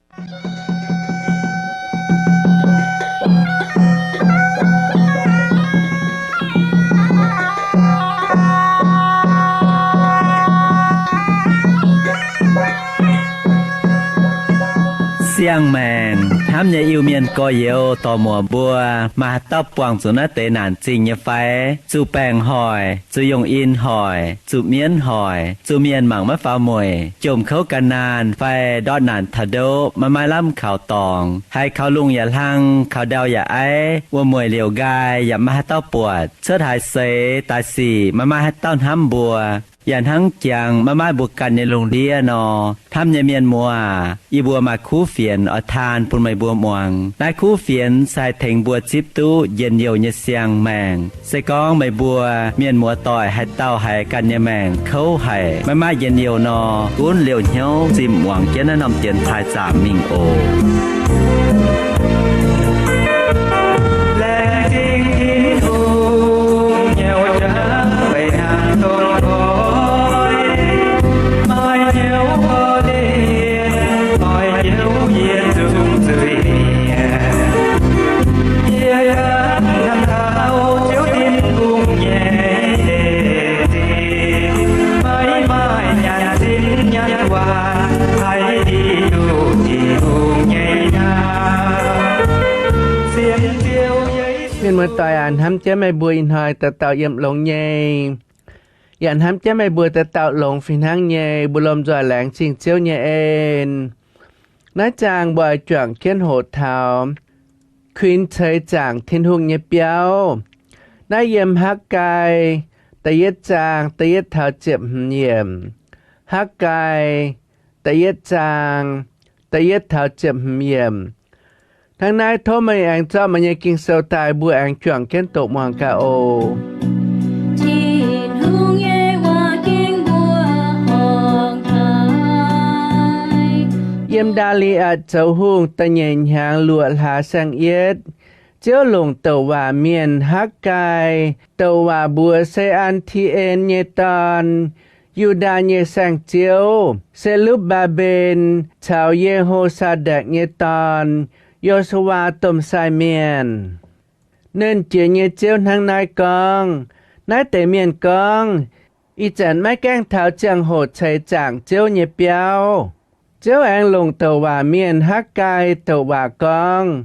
Siang-maengc hnamv nyei Iu-Mienh gorx-youz dorc-muoc mbuo, maaih haaix dauh buangh zuqc naaiv deix naanc zingh nyei fai? Zuqc baengc hoic, zuqc yongh in hoic, zuqc mienv hoic, zuqc mienh mangc maiv faaux mueic, jomc kouv gan naanh fai ndortv naanc taux ndoqv maiv maaih lamh kaux dorngx, haiz kaux lungh yaac hlang, kaux ndau yaac aiv, wuom-mueic liouc nqaai yaac maiv maaih haaix dauh buatc, cuotv haaix seix daaih sic maiv maaih haaix dauh hnamv mbuo, yaac hnangv jangx maiv maaih mbuo ganh nyei lungh ndiev nor. Hnamv nyei mienh muoz, yie mbuo maaih kuv fienx oix taan bun meih mbuo muangx. Naaiv kuv fienx se haih tengx mbuo zipv duqv njien-youh nyei siang-maengc. Se gorngv meih mbuo mienh muoz-doic haaix dauh haiz ganh nyei maengc kouv haic, maiv maaih njien-youh nor, gunv liouh hnyouv zimh muangx jienv naaiv norm dienx taaih zaamc mingh oc. Mienh muoz-doic aac, hnamv jienv meih mbuo ih hnoi dauh dauh yiem longx nyei. Yaac hnamv jienv meih mbuo dauh dauh longx fih hnangv nyei, mbuo lomh nzoih laengz zingh Ziouv nyei en. Naaiv zaang mbuo oix juangc jienv hoqc taux kuinx ceix zaangc Tin-Hungh nyei biauv. Naaiv yiem Hakv^gai da'yietv zaang da'yietv taux ziepc hmz yiemc. Hakv^gai da'yietv zaang da'yietv taux ziepc hmz yiemc. Hnangv naaiv tov meih aengx zorqv meih nyei Ging-Sou daaih, mbuo aengx juangc jienv doqc muangx gaax oc. Tin-Hungh nyei waac ging mbuo horngc haic. Yiem Ndaa^li^atc zoux hungh da'nyeic hnyangx luoqc hlaax saeng-yietv, Ziouv longc douc waac mienh Hakv^gai douc waac mbuox Se^an^ti^en nyei dorn, Yu^ndaa nyei saengv-ziouv, Se^lupv^mbaa^mben, caux Ye^ho^saa^ndakc nyei dorn, Yo^su^waa, domh sai mienh. Nernh Jiex nyei Ziouv hnangv naaiv gorngv, Naaiv deix mienh gorngv, Ih zanc maiv gaengh taux ziangh hoc ceix zaangc Ziouv nyei biauv. Ziouv aengx longc douc waac mienh Hakv^gai douc waac gorngv,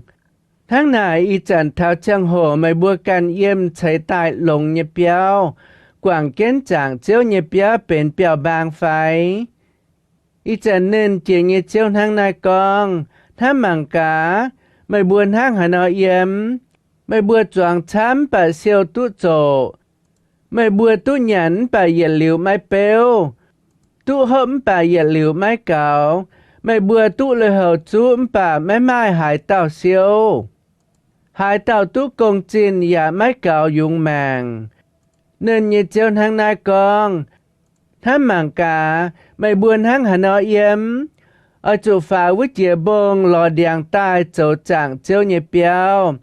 Hnangv naaic, ih zanc taux ziangh hoc meih mbuo ganh yiem ceix daaih longx nyei biauv, guangc jienv zaangc Ziouv nyei biauv benx biauv-mbaang fai? Ih zanc Nernh Jiex nyei Ziouv hnangv naaiv gorngv, Hnamv mangc gaax, meih mbuo hnangv haaix nor yiem. Meih mbuo zuangx camv mv baac siou duqv zoqc. Meih mbuo duqv nyanc mv baac yietc liuz maiv beuv, duqv hopv mv baac yietc liuz maiv gaux. Meih mbuo duqv lui-houx zuqv mv baac maiv maaih haaix dauh siou. Haaix dauh duqv gong zinh yaac maiv gaux yungz maengc. Nernh nyei Ziouv hnangv naaiv gorngv, Hnamv mangc gaax, meih mbuo hnangv haaix nor yiem. Oix zuqc faaux wuov jiex mbong lorz ndiangx daaih zoux zaangc Ziouv nyei biauv.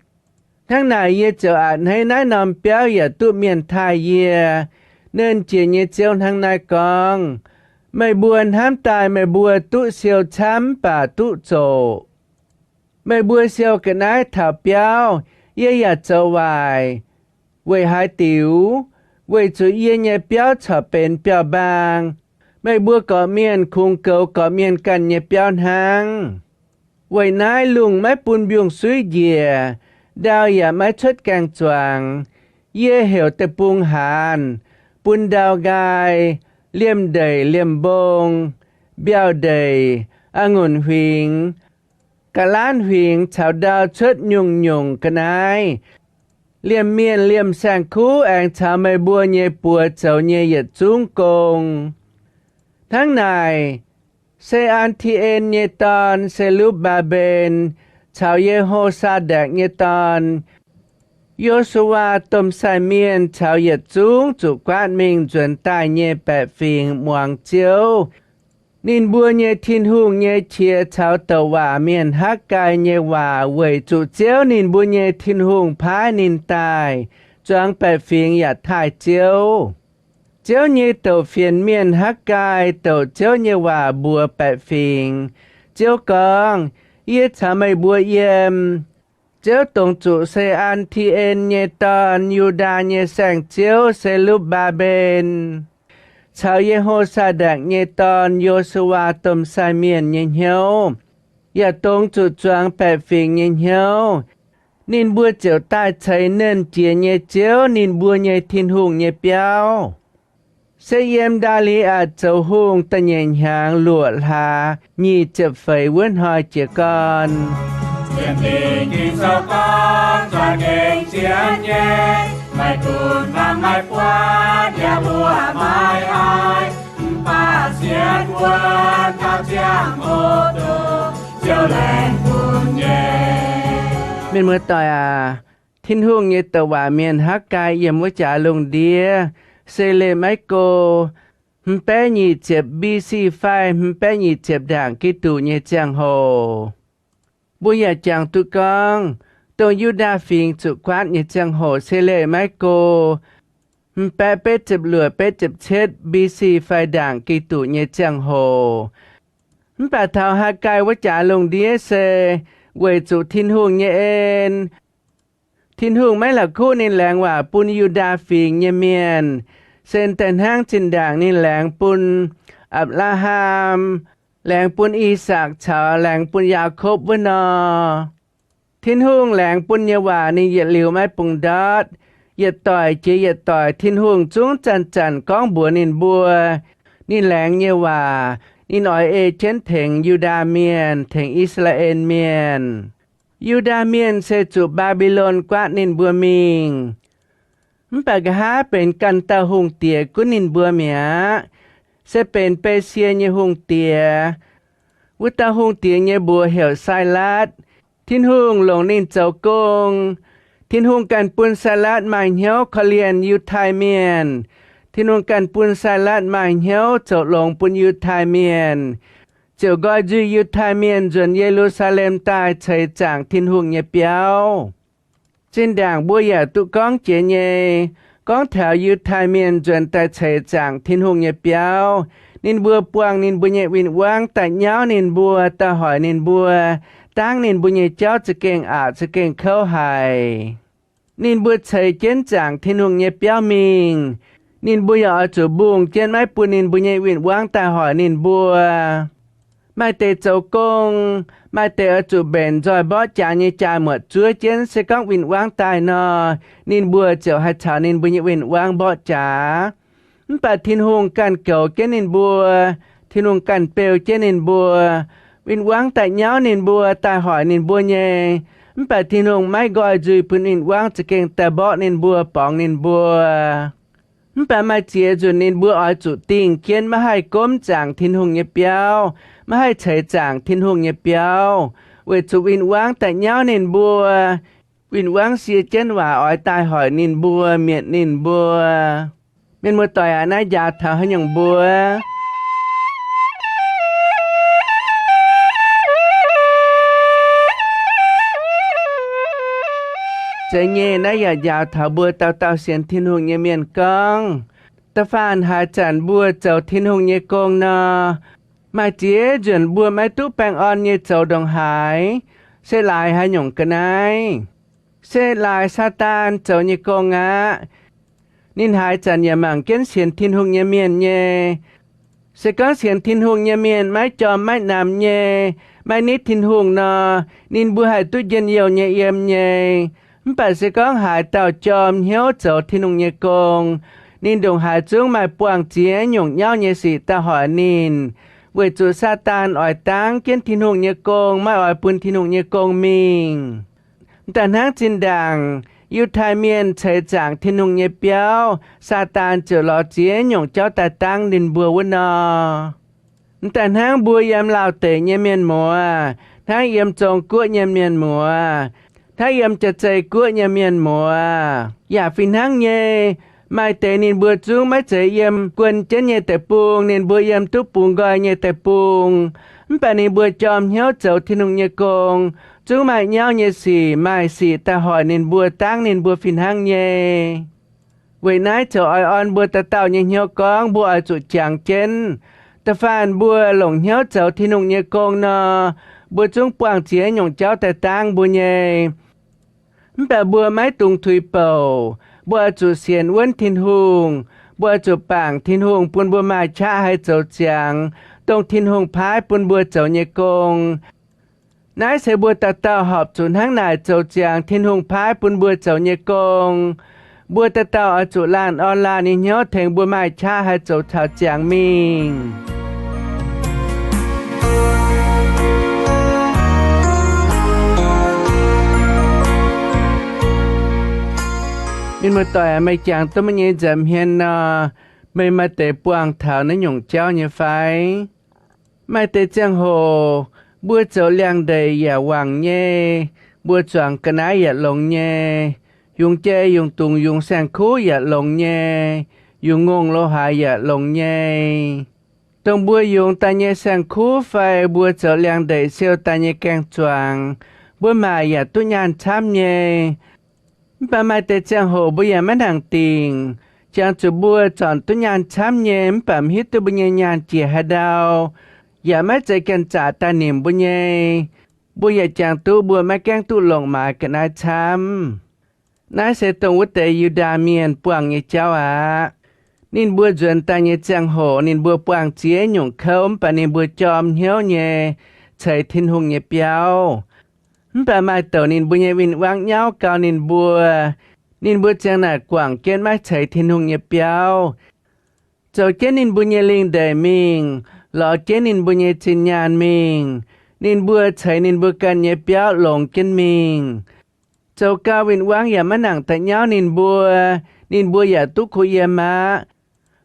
Hnangv naaic yie ziouc a'hneiv naaiv norm biauv yaac duqv mienh taaih yie. Nernh Jiex nyei Ziouv hnangv naaiv gorngv, Meih mbuo hnamv daaih meih mbuo duqv siou camv mv baac duqv zoqc. Meih mbuo siou ga'naaiv taux biauv, yie yaac zoux waaic. Weic haaix diuc? Weic zuqc yie nyei biauv corc benx biauv-mbaang. Meih mbuo gorqv-mienh kungx goux gorqv-mienh ganh nyei biauv hnangv. Weic naaiv lungh maiv bun mbiungc-suiv njiec, ndau yaac maiv cuotv gaeng-zuangx. Yie heuc deic-bung haanz, bun ndau nqaai, liemh ndeic liemh mbong, mbiauh ndeic, a'ngunc huingx, ga'laanv huingx caux ndau cuotv nyungc-nyungc ga'naaiv. Liemh mienh liemh saeng-kuv aengx caux meih mbuo nyei buoz zoux nyei yietc zungv gong. Hnangv naaic, Se^an^ti^en nyei dorn, Se^lupv^mbaa^mben, caux Ye^ho^saa^ndakc nyei dorn, Yo^su^waa, domh sai mienh caux yietc zungv zuqc guaatv mingh nzuonx daaih nyei baeqc fingx muangx Ziouv, ninh mbuo nyei Tin-Hungh, nyei qiex caux douc waac mienh Hakv^gai nyei waac, weic zuqc Ziouv ninh mbuo nyei Tin-Hungh paaiv ninh daaih zuangx baeqc fingx yaac taaih Ziouv. Ziouv nyei douc fienx mienh Hakv^gai douc Ziouv nyei waac mbuox baeqc fingx, Ziouv gorngv, Yie caux meih mbuo yiem. Ziouv dongh zuqc Se^an^ti^en nyei dorn, Yu^ndaa nyei saengv-ziouv Se^lupv^mbaa^mben, caux Ye^ho^saa^ndakc nyei dorn, Yo^su^waa, domh sai mienh nyei hnyouv, yaac dongh zuqc zuangx baeqc fingx nyei hnyouv. Ninh mbuo ziouc daaih ceix Nernh Jiex nyei Ziouv, ninh mbuo nyei Tin-Hungh nyei biauv. Se yiem Ndaa^li^atc zoux hungh da'nyeic hnyangx luoqc hlaax nyic ziepc feix wuov hnoi jiez gorn. Singx Lingh Ging-Sou gorngv, Za'gengh zien nyei, maaih dunx fangx maaih buatc, yaac mbuoqc maaih haiz, mv baac sienx wuom taux ziangh hoc dongh Ziouv laengz bun nyei. Mienh muoz-doic aac, Tin-Hungh nyei douc waac mienh Hakv^gai yiem wuov jaax lungh ndiev, se leih maiv go, hmz baeqv nyic ziepc B C fai hmz baeqv nyic ziepc ndaangc Giduc nyei ziangh hoc. Mbuo yaac jangx duqv gorngv, dongh Yu^ndaa Fingx zuqc guaatv nyei ziangh hoc se leih maiv go, hmz baeqv betv ziepc luoqc, betv ziepc cietv B C fai ndaangc Giduc nyei ziangh hoc. Mv baac taux Hakv^gai wuov jaax lungh ndiev se weic zuqc Tin-Hungh nyei en, Tin-Hungh maiv la'kuqv ninh laengz waac bun Yu^ndaa Fingx nyei mienh, se daaih hnangv zinh ndaangc ninh laengz bun Apc^laa^ham, laengz bun I^sakc caux laengz bun Yaakopv wuov nor. Tin-Hungh laengz bun nyei waac ninh yietc liuz maiv bungx ndortv. Yietc doic jiex yietc doic Tin-Hungh zungv zanc-zanc gorngv mbuox ninh mbuo ninh laengz nyei waac. Ninh oix ei jienv tengx Yu^ndaa Mienh, tengx I^saa^laa^en Mienh. Yu^ndaa Mienh se zuqc Mbaa^mbi^lon guaatv ninh mbuo mingh. Mv baac nqa'haav benx ganh dauh hungh diex gunv ninh mbuo mi'aqv, se benx Besie nyei hungh diex. Wuov dauh hungh diex nyei mbuox heuc Sailatv. Tin-Hungh longc ninh zoux gong. Tin-Hungh ganh bun Sailatv maaih hnyouv korv-lienh Yiutai Mienh. Tin-Hungh ganh bun Sailatv maaih hnyouv zoux longx bun Yiutai Mienh, ziouc nqoi nzuih Yiutai Mienh nzuonx Ye^lu^saa^lem daaih ceix zaangc Tin-Hungh nyei biauv. Zinh ndaangc mbuo yaac duqv gorngv jiex nyei, gorngv taux Yiutai Mienh nzuonx daaih ceix zaangc Tin-Hungh nyei biauv, ninh mbuo buangh ninh mbuo nyei win-wangv daaih nyauv ninh mbuo, daaih hoic ninh mbuo, dangv ninh mbuo nyei jauv za'gengh aqc za'gengh kouv haic. Ninh mbuo ceix jienv zaangc Tin-Hungh nyei biauv mingh, ninh mbuo yaac oix zuqc mbungh jienv maiv bun ninh mbuo nyei win-wangv daaih hoic ninh mbuo. Maaih deix zoux gong, maaih deix oix zuqc mbenc nzoih mborqv jaax nyei jaa muotc zuov jienv, se gorngv win-wangv daaih nor, ninh mbuo ziouc haih caux ninh mbuo nyei win-wangv mborqv jaax. Mv baac Tin-Hungh ganh goux jienv ninh mbuo. Tin-Hungh ganh beu jienv ninh mbuo. Win-wangv daaih nyauv ninh mbuo, daaih hoic ninh mbuo nyei, mv baac Tin-Hungh maiv nqoi nzuih bun win-wangv za'gengh daaih mborqv ninh mbuo, borngz ninh mbuo. Mv baac maaih ziex nzunc ninh mbuo oix zuqc dingh jienv maiv haih gomv zaangc Tin-Hungh nyei biauv, maiv haih ceix zaangc Tin-Hungh nyei biauv, weic zuqc win-wangv daaih nyauv ninh mbuo. Win-wangv sie jienv waac oix daaih hoic ninh mbuo, mietc ninh mbuo. Mienh muoz-doic aac, naaiv njaaux taux haaix nyungc mbuo? Zeiz nyei, naaiv yaac njaaux taux mbuo dauh dauh sienx Tin-Hungh nyei mienh gorngv, da'faanh haaix zanc mbuo zoux Tin-Hungh nyei gong nor, maaih ziex nzunc mbuo maiv duqv baengh orn nyei zoux ndongc haaix, se laaix haaix nyungc ga'naaiv? Se laaix Saadaan zoux nyei gong aqv. Ninh haaix zanc yaac mangc jienv sienx Tin-Hungh nyei mienh nyei. Se gorngv sienx Tin-Hungh nyei mienh maiv jorm maiv namx nyei, maiv nitv Tin-Hungh nor, ninh mbuo haih duqv njien-youh nyei yiem nyei. Mv baac se gorngv haaix dauh jorm hnyouv zoux Tin-Hungh nyei gong, ninh ndongc haaix zungv maaih buangh ziex nyungc nyauv nyei sic daaih hoic ninh, weic zuqc Saadaan oix dangv jienv Tin-Hungh nyei gong, maiv oix bun Tin-Hungh nyei gong mingh. M'daaih hnangv zinh ndaangc Yiutai Mienh ceix zaangc Tin-Hungh nyei biauv, Saadaan ziouc lorz ziex nyungc jauv daaih dangv ninh mbuo wuov nor. M'daaih hnangv mbuo yiem Laauh deic nyei mienh muoz, hnangv yiem Zong-Guoqv nyei mienh muoz, hnangv yiem Jaa-Zei Guoqv nyei mienh muoz yaac fih hnangv nyei. Maaih deix ninh mbuo zungv maiv zeiz yiem guon jienv nyei deic-bung, ninh mbuo yiem duqv bungx nqoi nyei deic-bung. Mv baac ninh mbuo jorm hnyouv zoux Tin-Hungh nyei gong, zungv maaih nyauv nyei sic, maaih sic daaih hoic ninh mbuo, dangv ninh mbuo fih hnangv nyei. Weic naaiv ziouc oix orn mbuo dauh dauh nyei hnyouv gorngv mbuo oix zuqc jangx jienv, Da'faanh mbuo longc hnyouv zoux Tin-Hungh nyei gong nor, mbuo zungv buangh ziex nyungc jauv daaih dangv mbuo nyei. Mv baac mbuo maiv dungx tuix bouc. Mbuo oix zuqc sienx wuonv Tin-Hungh. Mbuo oix zuqc bangc Tin-Hungh bun mbuo maaih qaqv haih zoux ziangx dongh Tin-Hungh paaiv bun mbuo zoux nyei gong. Naaiv se mbuo dauh dauh horpc zuqc hnangv naaic zoux ziangx Tin-Hungh paaiv bun mbuo zoux nyei gong. Mbuo dauh dauh oix zuqc laanh orn laanh nyei hnyouv tengx mbuo maaih qaqv haih zoux caux ziangx mingh. Mienh muoz-doic, meih jangx duqv meih nyei nza'hmien nor, meih maaih deix buangh taux naaiv nyungc jauv nyei fai? Maaih deix ziangh hoc mbuo zoux liangx-ndeic yaac wangc nyei, mbuo zuangx ga'naaiv yaac longx nyei, yungz jai yungz dungz yungz saeng-kuv yaac longx nyei, yungz ngongh lo haaix yaac longx nyei. Dongh mbuo yungz daaih nyei saeng-kuv fai mbuo zoux liangx-ndeic siou daaih nyei gaeng-zuangx, mbuo maaic yaac duqv nyaanh camv nyei. Mv baac maaih deix ziangh hoc mbuo yaac maiv nangc dingc. Jangx zuqc mbuo zornc duqv nyaanh camv nyei, mv baac mv hiuv duqv mbuo nyei nyaanh jiex haaix ndau, yaac maiv zeiz ganh zaqc daaih nimc mbuo nyei. Mbuo yaac jangx duqv mbuo maiv gaengh duqv longc maaiz ga'naaiv camv. Naaiv se dongh wuov deix Yu^ndaa Mienh buangh nyei jauv aqv. Ninh mbuo nzuonx daaih nyei ziangh hoc ninh mbuo buangh ziex nyungc kouv, mv baac ninh mbuo jorm hnyouv nyei ceix Tin-Hungh nyei biauv. Mv baac maaih douc ninh mbuo nyei win-wangv nyauv gau ninh mbuo. Ninh mbuo ziang naaic guangc jienv maiv ceix Tin-Hungh nyei biauv, zoux jienv ninh mbuo nyei lingh ndeic mingh, lorz jienv ninh mbuo nyei zinh nyaanh mingh. Ninh mbuo ceix ninh mbuo ganh nyei biauv longx jienv mingh. Zoux gau win-wangv yaac maiv nangc daaih nyauv ninh mbuo. Ninh mbuo yaac duqv kuh yiem aqv.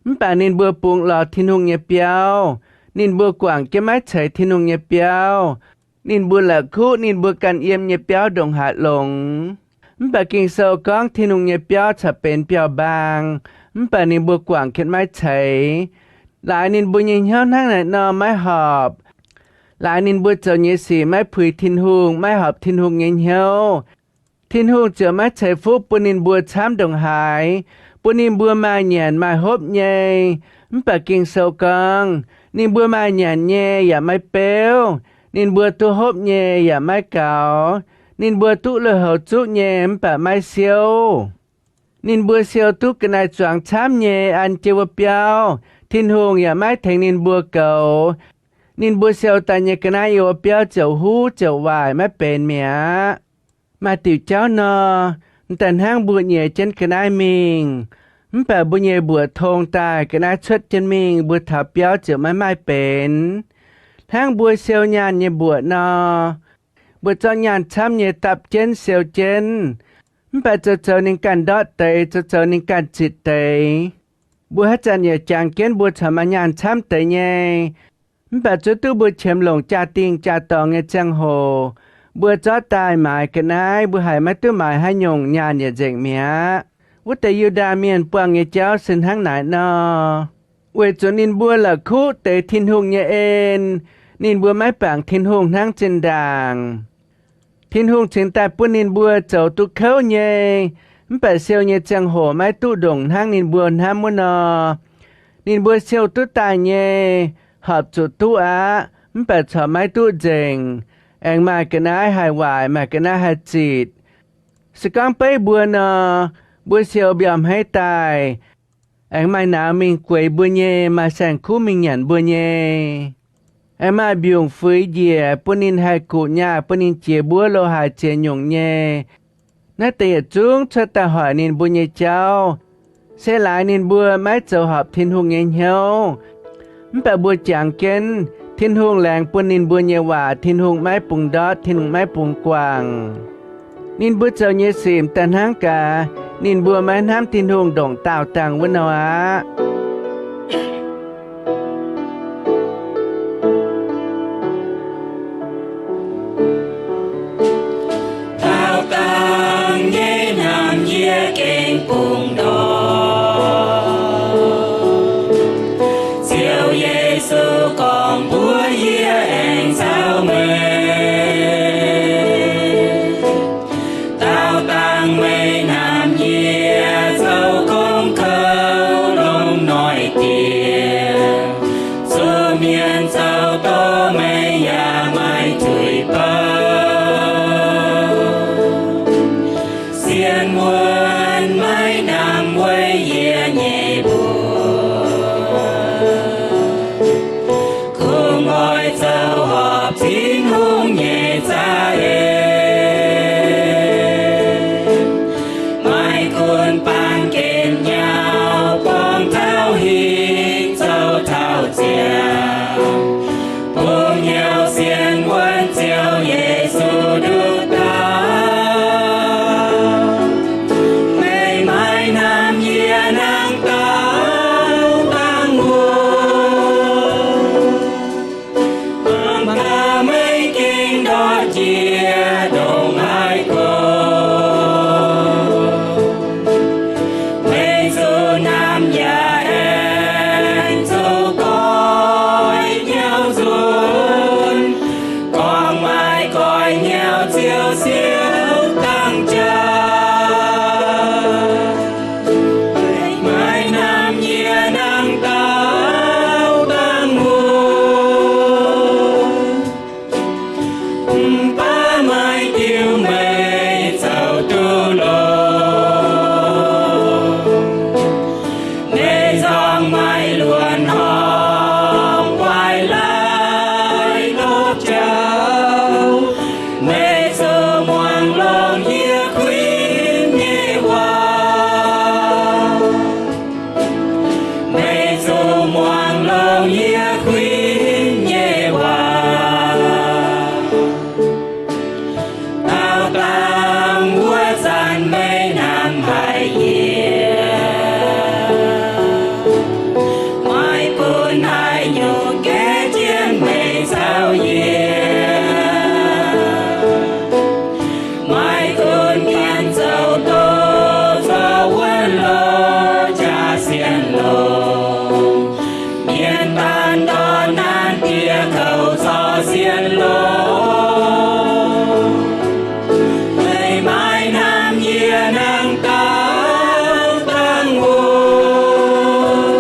Mv baac ninh mbuo bungx lorz Tin-Hungh nyei biauv. Ninh mbuo guangc jienv maiv ceix Tin-Hungh nyei biauv. Ninh mbuo la'kuqv ninh mbuo ganh yiem nyei biauv ndongc haaix longx. Mv baac Ging-Sou gorngv Tin-Hungh nyei biauv corc benx biauv-mbaang, mv baac ninh mbuo guangc jienv maiv ceix. Laaix ninh mbuo nyei hnyouv hnangv naaic nor maiv horpc. Laaix ninh mbuo zoux nyei sic maiv puix Tin-Hungh, maiv horpc Tin-Hungh nyei hnyouv, Tin-Hungh ziouc maiv ceix fuqv bun ninh mbuo camv ndongc haaix, bun ninh mbuo maaih nyanc maaih hopv nyei. Mv baac Ging-Sou gorngv, ninh mbuo maaih nyanc nyei yaac maiv beuv, ninh mbuo duqv hopv nyei yaac maiv gaux, ninh mbuo duqv lui-houx zuqv nyei mv baac maiv siouv. Ninh mbuo siou duqv ga'naaiv zuangx camv nyei an jienv wuov biauv, Tin-Hungh yaac maiv tengx ninh mbuo goux. Ninh mbuo siou daaih nyei ga'naaiv yiem wuov biauv ziouc huv ziouc waaic maiv benx mi'aqv. Maaih diuc jauv nor, m'daaih hnangv mbuo nyiex jienv ga'naaiv mingh, mv baac mbuo nyei mbuoqc tong daaih ga'naaiv cuotv jienv mingh, mbuo taux biauv ziouc maiv maaih benx. Hnangv mbuo siou nyaanh nyei mbuoqc nor, mbuo zorqv nyaanh camv nyei dapv jienv siou jienv, mv baac zoux zoux ninh ganh ndortv deix, zoux zoux ninh ganh zitc deix. Mbuo haaix zanc yaac jangx jienv mbuo corc maaih nyaanh camv deix nyei, mv baac zuov duqv mbuo qiemx longc jaa-dingh jaa-dorngx nyei ziangh hoc, mbuo zorqv daaih maaiz ga'naaiv, mbuo haiz maiv duqv maaiz haaix nyungc, nyaanh yietc nzengc mi'aqv. Wuov deix Yu^ndaa Mienh buangh nyei jauv se hnangv naaic nor. Weic zuqc ninh mbuo la'kuqv deix Tin-Hungh nyei en, ninh mbuo maiv bangc Tin-Hungh hnangv zinh ndaangc. Tin-Hungh cingx daaih bun ninh mbuo zoux duqv kouv nyei, mv baac siou nyei ziangh hoc maiv duqv ndongc hnangv ninh mbuo hnamv wuov nor. Ninh mbuo siou duqv daaih nyei, horpc zuqc duqv aqv, mv baac corc maiv duqv nzengc, aengx maaih ga'naaiv haih waaic, maaih ga'naaiv haih zitc. Se gorngv beiv mbuo nor, mbuo siou mbiorh hmeiv daaih, aengx maaih nauz mingh gueix mbuo nyei, maaih saeng-kuv mingh nyanc mbuo nyei, aengx maaih mbiungc fuix njiec bun ninh haih guqc nyaah, bun ninh jiex mbuov lo haaix ziex nyungc nyei. Naaiv deix yietc zungv cuotv daaih hoic ninh mbuo nyei jauv, se laaix ninh mbuo maiv zoux horpc Tin-Hungh nyei hnyouv. Mv baac mbuo jangx jienv, Tin-Hungh laengz bun ninh mbuo nyei waac Tin-Hungh maiv bungx ndortv, Tin-Hungh maiv bungx guangc. Ninh mbuo zoux nyei sic m'daaih hnangv gaax, ninh mbuo maiv hnamv Tin-Hungh ndongc daauh dangh wuov nor aqv. Daauh dangh nyei hnamv yie gengh bungx ndortv. Ziouv Yesu gorngv mbuox yie aengx caux meih. Daauh dangh meih hnamv yie zoux gong kouv longc noic diec, zuqc Yie ndongc haaix gorx, meih zuqc namx yaac aengx zuqc goix hnyouv nzunc. Gorngv maaih goix hnyouv ziouc siouc dangh jaax. Meih namx yie nangh dauh dangh wuov. Mv baac maaih diuh meih zoux duqv longx. Meih nzorng maaih luonx horngh guaix lai lopv jauv. Meih zuqc muangx longx yie kuinx nyei waac. Meih zuqc muangx longx yie kuinx nyei waac. Daauh dangh wuov zanc meih namx haic yie, maaih bun haaix nyungc gaeqv jienv meih caux yie. Maaih bun mienh zoux doz zorqv wuonv lorqc jaax sienx longx. Mienh daanh ndorn naanc diex kouv zorqv sienx longx. Meih maaih namx yie nangh dauh dangh wuov.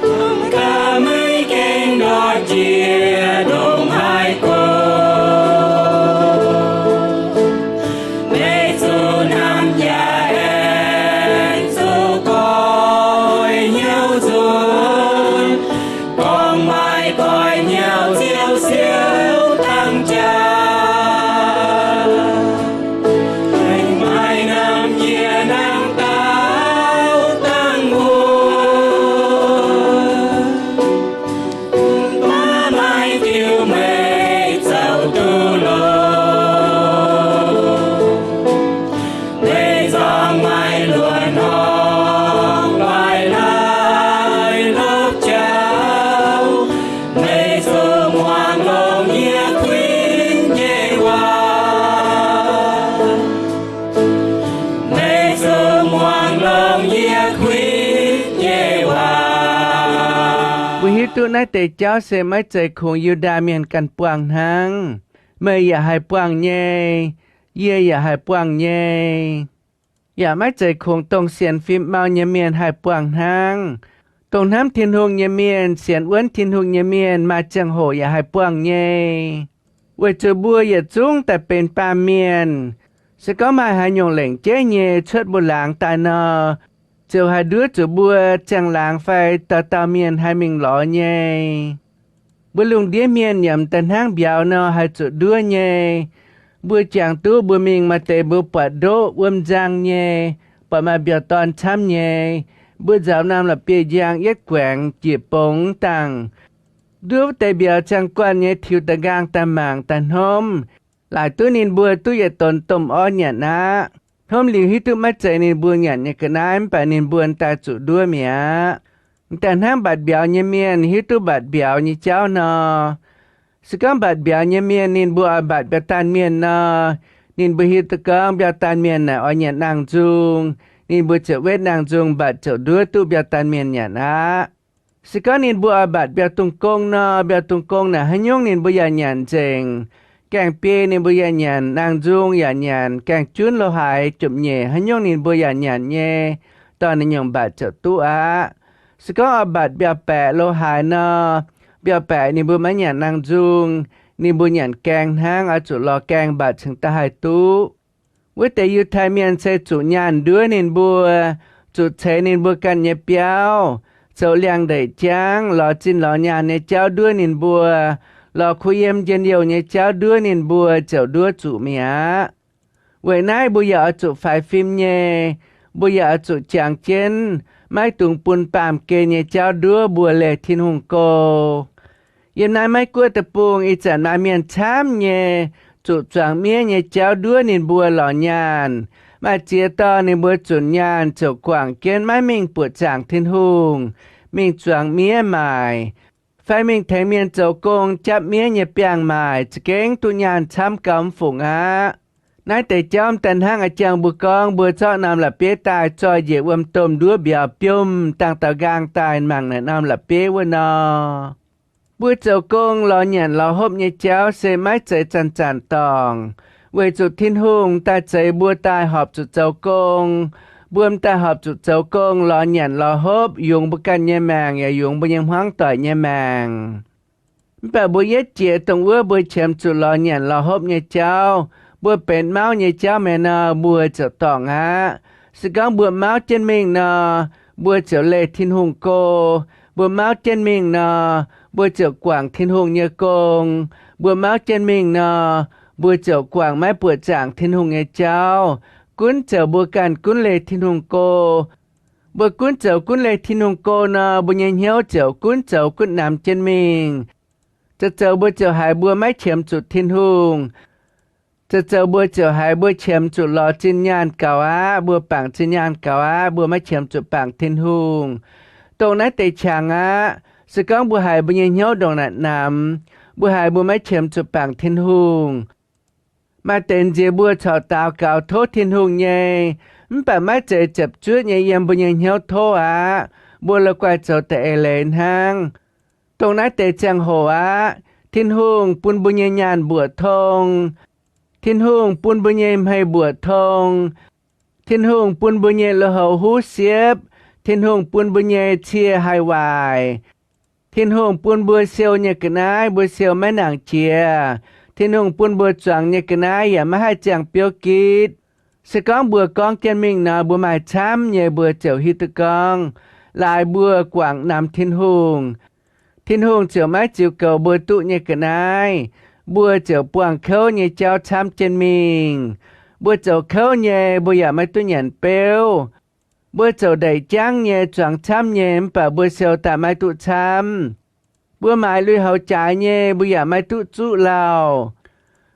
Mv baac meih gengh ndortv jiex ndongc haaix gorx, meih zuqc namx yaac aengx zuqc goix hnyouv nzunc. Gorngv maaih goix hnyouv ziouc siouc dangh jaax. Meih maaih namx yie nangh dauh dangh wuov. Mv baac maaih diuh meih zoux duqv longx. Meih nzorng maaih luonx horngh guaix lai lopv jauv. Meih zuqc muangx longx yie kuinx nyei waac. Meih zuqc muangx longx yie kuinx nyei waac. Mbuo hiuv duqv naaiv deix jauv se maiv zeiz kungx Yu^ndaa Mienh ganh buangh hnangv. Meih yaac haih buangh nyei. Yie yaac haih buangh nyei. Yaac maiv zeiz kungx dongh sienx fim mau nyei mienh haih buangh hnangv. Dongh hnamv Tin-Hungh nyei mienh, sienx wuonv Tin-Hungh nyei mienh maaih ziangh hoc yaac haih buangh nyei. Weic zuqc mbuo yietc zungv daaih benx baamh mienh. Se gorngv maaih haaix nyungc lengc jeiv nyei cuotv mbuo laangz daaih nor, ziouc haih nduov zuqc mbuo ziangh laangz fai dauh dauh mienh haih mingh lorz nyei. Mbuo lungh ndiev mienh yaac m'daaih hnangv mbiauz nor haih zuqc nduov nyei. Mbuo jangx duqv mbuo mingh maaih deix mbuo buatc ndoqv wuom nzang nyei, buatc maaih mbiauz dorn camv nyei, mbuo nzaaux norm la'bieiv-njang yietv guaengx njiec bongx dangh. Nduov wuov deix mbiauz ziangh guanh nyei tiux da'nqaang daaih mangc daaih hnomv, laaic duqv ninh mbuo duqv yietc donx domh orv nyanc aqv. Hnomv liuz hiuv duqv maiv zeiz ninh mbuo nyanc nyei ga'naaiv, mv baac ninh mbuo daaih zuqc nduov mi'aqv. M'daaih hnangv mbatc mbiauz nyei mienh hiuv duqv mbatc mbiauz nyei jauv nor, se gorngv mbatc mbiauz nyei mienh ninh mbuo oix mbatc mbiauz daanh mienh nor, ninh mbuo hiuv duqv gorngv mbiauz daanh mienh naaic oix nyanc nangh nzung, ninh mbuo ziouc wetv nangh nzung mbatc ziouc nduov duqv mbiauz daanh mienh nyanc aqv. Se gorngv ninh mbuo oix mbatc mbiauz dungh gong nor, mbiauz dungh gong naaic haaix nyungc ninh mbuo yaac nyanc nzengc. Gaengh biei ninh mbuo yaac nyanc, nangh nzung yaac nyanc, gaengh junv lo haaix jomc nyeic haaix nyungc ninh mbuo yaac nyanc nyei, dorh naaiv nyungc mbatc ziouc duqv aqv. Se gorngv oix mbatc mbiauz baeqc lo haaix nor, mbiauz baeqc ninh mbuo maiv nyanc nangh nzung, ninh mbuo nyanc gaeng hnangv, oix zuqc lorz gaeng mbatc cingx daaih haih duqv. Wuov deix Yiutai Mienh se zuqc nyaanh nduov ninh mbuo, zuqc ceix ninh mbuo ganh nyei biauv, zoux liangx-ndeic jangv, lorz zinh lorz nyaanh nyei jauv nduov ninh mbuo, lorz kuh yiem njien-youh nyei jauv nduov ninh mbuo ziouc nduov zuqc mi'aqv. Weic naaiv mbuo yaac oix zuqc faix fim nyei. Mbuo yaac oix zuqc jangx jienv maiv dungx bun baamh gen nyei jauv nduov mbuo leih Tin-Hungh go. Yiem naaiv Meiv Guoqv deic-bung ih zanc maaih mienh camv nyei zuqc zuangx miev nyei jauv nduov ninh mbuo lorz nyaanh. Maaih ziex dorh ninh mbuo zunc nyaanh ziouc guangc jienv maiv mingh buoqc zaangc Tin-Hungh, mingh zuangx miev maaic. fai mingh tengx mienh zoux gong japv miev nyei biangh maaic za'gengh duqv nyaanh camv gau mv fungc aqv. Naaiv deix jauv m'daaih hnangv a'jangh mbuo gorngv mbuo zorqv norm la'bieiv daaih zoih njiec wuom-domh nduov mbiauz biomv dangh daaux nqaang daaih mangc naaic norm la'bieiv wuov nor. Mbuo zoux gong lorz nyanc lorz hopv nyei jauv se maiv zeiz zanc-zanc dorngc, weic zuqc Tin-Hungh m'daaih zeix mbuo daaih horpc zuqc zoux gong. Mbuo m'daaih horpc zuqc zoux gong lorz nyanc lorz hopv yungz mbuo ganh nyei maengc yaac yungz mbuo nyei hmuangv doic nyei maengc. Mv baac mbuo yietv jiex dongh wuov mbuo qiemx zuqc lorz nyanc lorz hopv nyei jauv, mbuo benx mauv nyei jauv maengx nor, mbuo ziouc dorngc aqv. Se gorngv mbuo mauv jienv mingh nor, mbuo ziouc leih Tin-Hungh go. Mbuo mauv jienv mingh nor, mbuo ziouc guangc Tin-Hungh nyei gong. Mbuo mauv jienv mingh nor, mbuo ziouc guangc maiv buoqc zaangc Tin-Hungh nyei jauv. Gunv zoux mbuo ganh gunv leih Tin-Hungh go. Mbuo gunv zoux gunv leih Tin-Hungh go nor, mbuo nyei hnyouv ziouc gunv zoux gunv namx jienv mingh. Zoux zoux mbuo ziouc haiz mbuo maiv qiemx zuqc Tin-Hungh. Zoux zoux mbuo ziouc haiz mbuo qiemx zuqc lorz zinh nyaanh gaux aqv, mbuo bangc zinh nyaanh gaux aqv, mbuo maiv qiemx zuqc bangc Tin-Hungh. Dongh naaiv deix qangx aqv. Se gorngv mbuo haiz mbuo nyei hnyouv ndongc naaic namx, mbuo haiz mbuo maiv qiemx zuqc bangc Tin-Hungh, maaih deix nziex mbuo corc daux gaux tov Tin-Hungh nyei, mv baac maiv zeiz ziepc zuoqv nyei yiem mbuo nyei hnyouv tov aqv. Mbuo la'guaih zoux da'eix leiz hnangv. Dongh naaiv deix ziangh hoc aqv, Tin-Hungh bun mbuo nyei nyaanh mbuoqc tong. Tin-Hungh bun mbuo nyei hmei mbuoqc tong. Tin-Hungh bun mbuo nyei lui-houx huv siepv. Tin-Hungh bun mbuo nyei cie haih waaic. Tin-Hungh bun mbuo siou nyei ga'naaiv mbuo siou maiv nangc jiex. Tin-Hungh bun mbuo zuangx nyei ga'naaiv yaac maiv haih ziangh biouv gitv. Se gorngv mbuo gorngv jienv mingh nor, mbuo maaih camv nyei mbuo ziouc hiuv duqv gorngv laaix mbuo guangc namx Tin-Hungh. Tin-Hungh ziouc maiv ziux goux mbuo duqv nyei ga'naaiv. Mbuo ziouc buangh kouv nyei jauv camv jienv mingh. Mbuo zoux kouv nyei, mbuo yaac maiv duqv nyanc beuv. Mbuo zoux ndeic jangv nyei, zuangx camv nyei, mv baac mbuo siou daaih maiv duqv camv. Mbuo maaiz lui-houx jaaix nyei, mbuo yaac maiv duqv zuqv lauh.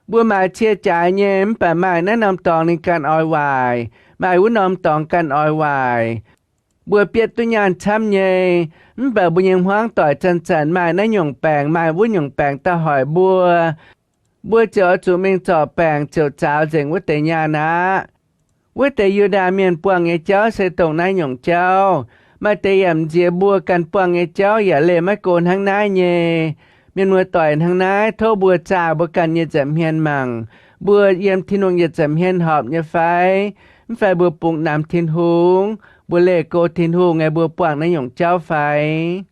Mbuo maaiz cie jaaix nyei, mv baac maaih naaiv norm dorngx ninh ganh oix waaic, maaih wuov norm dorngx ganh oix waaic. Mbuo bietv duqv nyaanh camv nyei, mv baac mbuo nyei hmuangv doic zanc-zanc maaih naaiv nyungc baengc, maaih wuov nyungc baengc daaih hoic mbuo. Mbuo ziouc oix zuqc mingh zorc baengc ziouc zaaux nzengc wuov deix nyaanh aqv. Wuov deix Yu^ndaa Mienh buangh nyei jauv se dongh naaiv nyungc jauv. Maaih deix yaac m'nziex mbuo ganh buangh nyei jauv yaac leih maiv go hnangv naaiv nyei. Mienh muoz-doic, hnangv naaiv tov mbuo zaah mbuo ganh nyei nza'hmien mangc. Mbuo yiem Tin-Hungh yietc nza'hmien horpc nyei fai? Mv fai mbuo bungx namx Tin-Hungh, mbuo leih go Tin-Hungh nyei mbuo buangh naaiv nyungc jauv fai?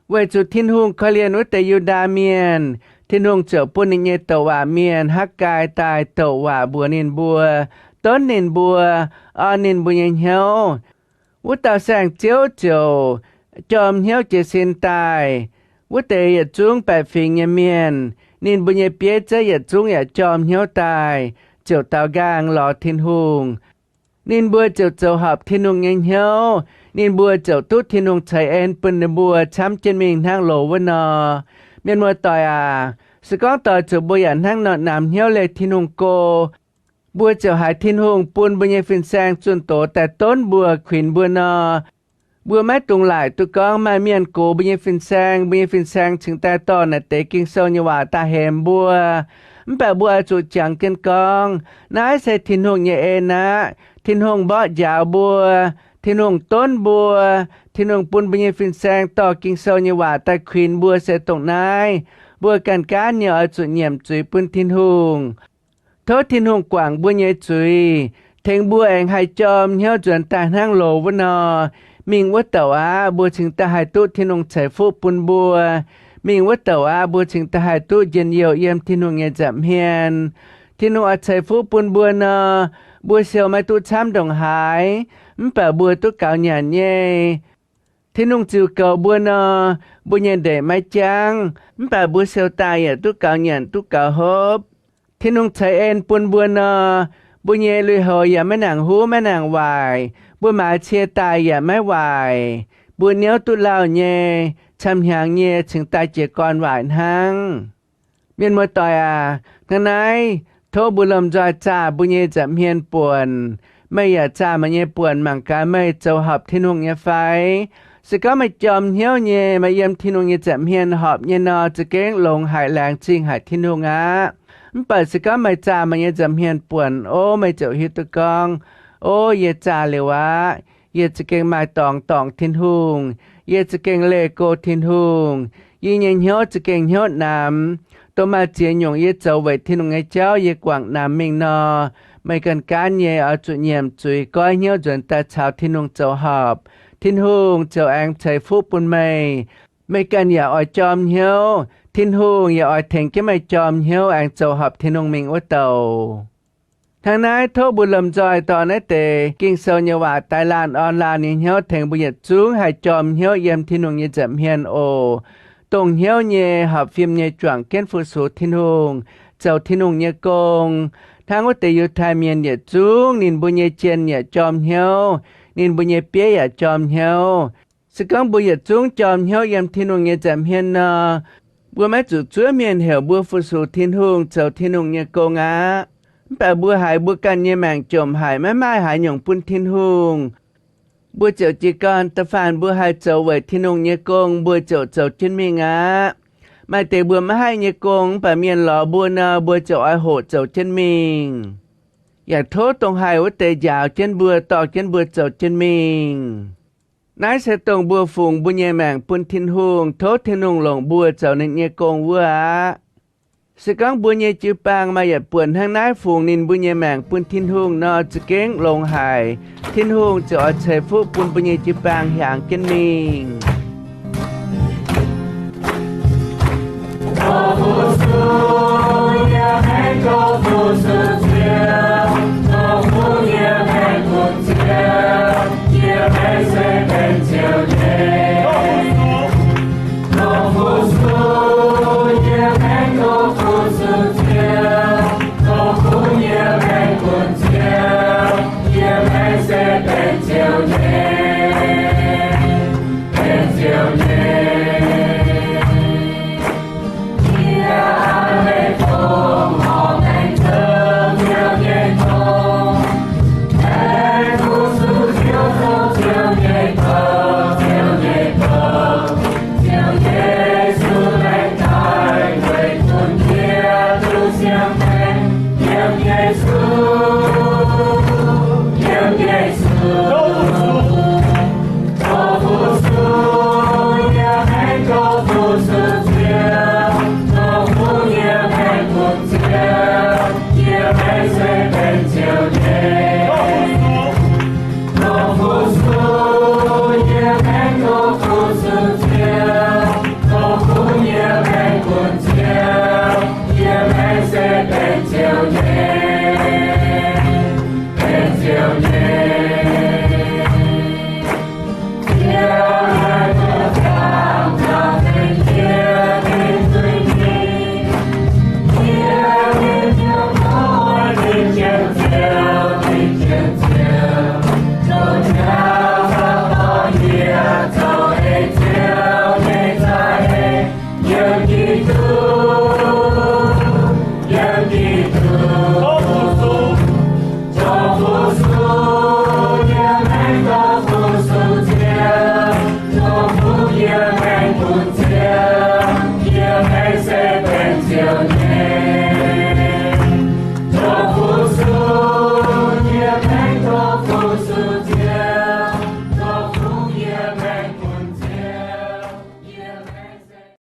Weic zuqc Tin-Hungh korv-lienh wuov deix Yu^ndaa Mienh, Tin-Hungh ziouc bun ninh nyei douc waac mienh, Hakv^gai, daaih douc waac mbuox ninh mbuo, donv ninh mbuo, orn ninh mbuo nyei hnyouv. Wuov dauh saeng-ziouv ziouc jorm hnyouv jiez sin daaih. Wuov deix yietc zungv baeqc fingx nyei mienh, ninh mbuo nyei bieiv zeiv yietc zungv yaac jorm hnyouv daaih, ziouc daaux nqaang lorz Tin-Hungh. Ninh mbuo ziouc zoux horpc Tin-Hungh nyei hnyouv. Ninh mbuo ziouc duqv Tin-Hungh ceix en bun ninh mbuo camv jienv mingh hnangv loz wuov nor. Mienh muoz-doic aac, se gorngv doix zuqc mbuo yaac hnangv nor namx hnyouv leih Tin-Hungh go, mbuo ziouc haiz Tin-Hungh bun mbuo nyei fin-saeng zunh doz daaih donv mbuo, kuinx mbuo nor. Mbuo maiv dungx laaic duqv gorngv maaih mienh gox mbuo nyei fin-saeng, mbuo nyei fin-saeng cingx daaih dorh naaic deix Ging-Sou nyei waac daaih hemx mbuo. Mv baac mbuo oix zuqc jangx jienv gorngv, naaiv se Tin-Hungh nyei en aqv. Tin-Hungh mborqv njaaux mbuo. Tin-Hungh donv mbuo. Tin-Hungh bun mbuo nyei fin-saeng dorh Ging-Sou nyei waac daaih kuinx mbuo se dongh naaiv. Mbuo ganh gaanv nyei oix zuqc nyiemc zuiz bun Tin-Hungh. Tov Tin-Hungh guangc mbuo nyei zuiz, tengx mbuo aengx haih jorm hnyouv nzuonx daaih hnangv loz wuov nor. Mingh wuov douc aqv, mbuo cingx daaih haih duqv Tin-Hungh ceix fuqv bun mbuo. Mingh wuov douc aqv, mbuo cingx daaih haih duqv njien-youh yiem Tin-Hungh nyei nza'hmien. Tin-Hungh oix ceix fuqv bun mbuo nor, mbuo siou maiv duqv camv ndongc haaix, mv baac mbuo duqv gaux nyanc nyei. Tin-Hungh ziux goux mbuo nor, mbuo nyei ndeic maiv jangv, mv baac mbuo siou daaih yaac duqv gaux nyanc duqv gaux hopv. Tin-Hungh ceix en bun mbuo nor, mbuo nyei lui-houx yaac maiv nangc huv maiv nangc waaic. Mbuo maaiz cie daaih yaac maiv waaic. Mbuo niouv duqv lauh nyei, camv-hnyangx nyei cingx daaih jiez gorn waaic hnangv. Mienh muoz-doic aac, hnangv naaiv, tov mbuo lomh nzoih zaah mbuo nyei nza'hmien buonc. Meih yaac zaah meih nyei buonc mangc gaax meih zoux horpc Tin-Hungh nyei fai? Se gorngv meih jorm hnyouv nyei, meih yiem Tin-Hungh nyei nza'hmien horpc nyei nor, za'gengh longx haic, laengz zingh haic Tin-Hungh aqv. Mv baac se gorngv meih zaah meih nyei nza'hmien buonc, o, meih ziouc hiuv duqv gorngv, o, yie zaah liuz aqv. Yie za'gengh maaih dorngx dorngc Tin-Hungh. Yie za'gengh leih go Tin-Hungh. Yie nyei hnyouv za'gengh hnyouv namx. Dongh maaih ziex nyungc yie zoux weic Tin-Hungh nyei jauv yie guangc namx mingh nor, meih ganh gaanv nyei oix zuqc nyiemc zuiz, goiv hnyouv nzuonx daaih caux Tin-Hungh zoux horpc. Tin-Hungh ziouc aengx ceix fuqv bun meih. Meih ganh yaac oix jorm hnyouv, Tin-Hungh yaac oix tengx jienv meih jorm hnyouv aengx zoux horpc Tin-Hungh mingh wuov douc. Hnangv naaiv tov mbuo lomh nzoih dorh naaiv deix Ging-Sou nyei waac daix laanh orn laanh nyei hnyouv tengx mbuo yietc zungv haih jorm hnyouv yiem Tin-Hungh nyei nza'hmien oc. Dongh hnyouv nyei, horpc fim nyei, juangc jienv fu-sux Tin-Hungh, zoux Tin-Hungh nyei gong. Hnangv wuov deix Yiutai Mienh yietc zungv ninh mbuo nyei jien yaac jorm hnyouv, ninh mbuo nyei bieiv yaac jorm hnyouv. Se gorngv mbuo yietc zungv jorm hnyouv yiem Tin-Hungh nyei nza'hmien nor, mbuo maiv zuqc zuov mienh heuc mbuo fu-sux Tin-Hungh, zoux Tin-Hungh nyei gong aqv. Mv baac mbuo haiz mbuo ganh nyei maengc jomc haic, maiv maaih haaix nyungc bun Tin-Hungh, mbuo ziouc jiez gorn da'faanh mbuo haih zoux weic Tin-Hungh nyei gong, mbuo ziouc zoux jienv mingh aqv. Maaih deix mbuo maiv haih nyei gong, mv baac mienh lorz mbuo nor, mbuo ziouc oix hoqc zoux jienv mingh. Yaac tov dongh haih wuov deix njaaux jienv mbuo, dorh jienv mbuo zoux jienv mingh. Naaiv se dongh mbuo fungx mbuo nyei maengc bun Tin-Hungh, tov Tin-Hungh longc mbuo zoux ninh nyei gong wuov aqv. Se gorngv mbuo nyei jiu-baang maaih yietc buonc hnangv naaiv fungx ninh mbuo nyei maengc bun Tin-Hungh nor, za'gengh longx haic. Tin-Hungh ziouc oix ceix fuqv bun mbuo nyei jiu-baang hiaangx jienv mingh.